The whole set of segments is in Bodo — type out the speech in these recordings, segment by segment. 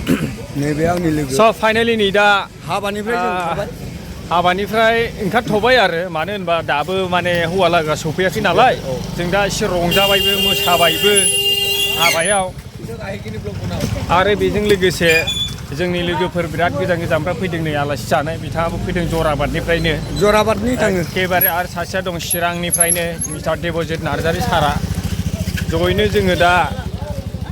नैबे आंनि लोगो स' फाइनालि नै दा हाबानिफ्राय जों ओंखारबाय हाबानिफ्राय ओंखारथ'बाय आरो मानो होनबा दाबो माने हौवा लोगोआ सफैयाखै नालाय जों दा एसे रंजाबायबो मोसाबायबो हाबायाव आरो बेजों लोगोसे जोंनि लोगोफोर बिराद गोजान गोजाननिफ्राय फैदों नै आलासि जानो बिथाङाबो फैदों जराबादनिफ्रायनो जराबादनि थाङो एखेबारे आरो सासेया दं चिरांनिफ्रायनो मिस्टार देबजित नार्जारि सारा जयैनो जोङो दा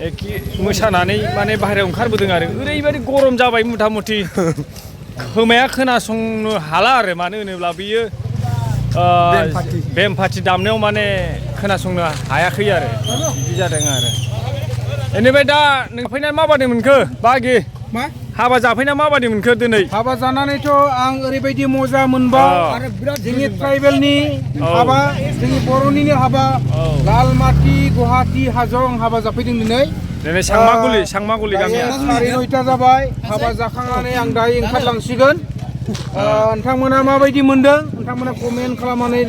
एखे मोसानानै माने बाहेरायाव ओंखारबोदों आरो ओरैबायदि गरम जाबाय मुथा मुथि खोमाया खोनासंनो हाला आरो मानो होनोब्ला बियो बेम पार्टि दामनायाव माने खोनासंनो हायाखै आरो बिदि जादों आरो बेनिफ्राय दा नों फैनानै माबादि मोनखो बागि मा हाबा जाफैना माबादि मोनखो दिनै हाबा जानानैथ' आं ओरैबायदि मजा मोनबाय आरो बिराद जोंनि ट्राइबेलनि हाबा जोंनि बर'निनो हाबा लालमाटि गुवाहाटि हाजोआव आं हाबा जाफैदों दिनै सांमागुलि गामिया 9:30 जाबाय हाबा जाखांनानै आं दायो ओंखारलांसिगोन नोंथांमोना माबायदि मोनदों नोंथांमोना कमेन्ट खालामनानै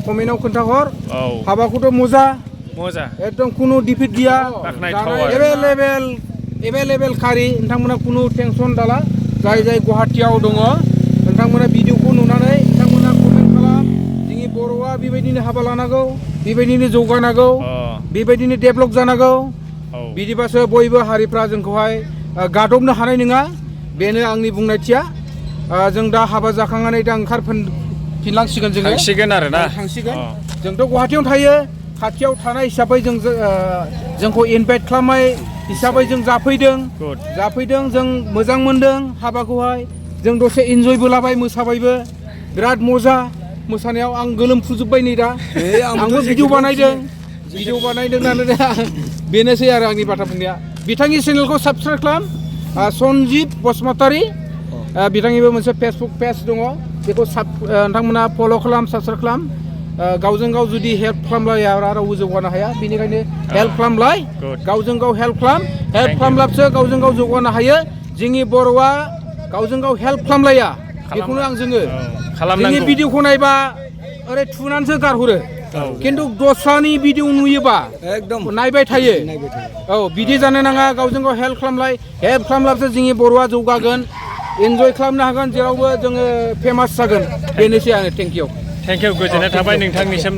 कमेन्टआव खोन्थाहर हाबाखौथ' मोजा एकदम खुनु डिफिट गैया एभेलेबेल खारि नोंथांमोना खुनु टेनसन दाला जाय गुवाहाटियाव दङ नोंथांमोना भिडिअखौ नुनानै नोंथांमोना कमेन्ट खालाम जोंनि बर'आ बेबायदिनो हाबा लानांगौ बेबायदिनो जौगानांगौ बेबायदिनो डेभेलप जानांगौ बिदिबासो बयबो हारिफ्रा जोंखौहाय गादबनो हानाय नङा बेनो आंनि बुंनायथिया जों दा हाबा जाखांनानै दा ओंखारफिनलांसिगोन जोङो थांसिगोन जोंथ' गुवाहाटियावनो थायो खाथियाव थानाय हिसाबै जोंखौ इनभाइट खालामनाय हिसाबै जों जाफैदों जों मोजां मोनदों हाबाखौहाय जों दसे इन्जयबो लाबाय मोसाबायबो बिराद मजा मोसानायाव आं गोलोमफ्रुजोब्बाय नै दा आंबो भिडिअ बानायदों होननानै बेनोसै आरो आंनि बाथ्रा बुंनाया बिथांनि चेनेलखौ साबस्क्राइब खालाम सन्जिब बसुमतारी बिथांनिबो मोनसे फेसबुक पेज दङ बेखौ नोंथांमोना फल' खालाम साबस्क्राइब खालाम गावजों गाव जुदि हेल्प खालामलाया रावबो जौगानो हाया बेनिखायनो हेल्प खालामलाय गावजों गाव हेल्प खालामब्लासो गावजों गाव जौगानो हायो जोंनि बर'आ गावजों गाव हेल्प खालामलाया बेखौनो आं जोंनि भिडिअखौ नायबा ओरै थुनानैसो गारहरो खिन्थु दस्रानि भिडिअ नुयोबा एकदम नायबाय थायो बिदि जानो नाङा गावजों गाव हेल्प खालामब्लासो जोंनि बर'आ जौगागोन इन्जय खालामनो हागोन जेरावबो जोङो फेमास जागोन बेनोसै आङो थेंक इउ गोजोननाय थाबाय नोंथांनिसिम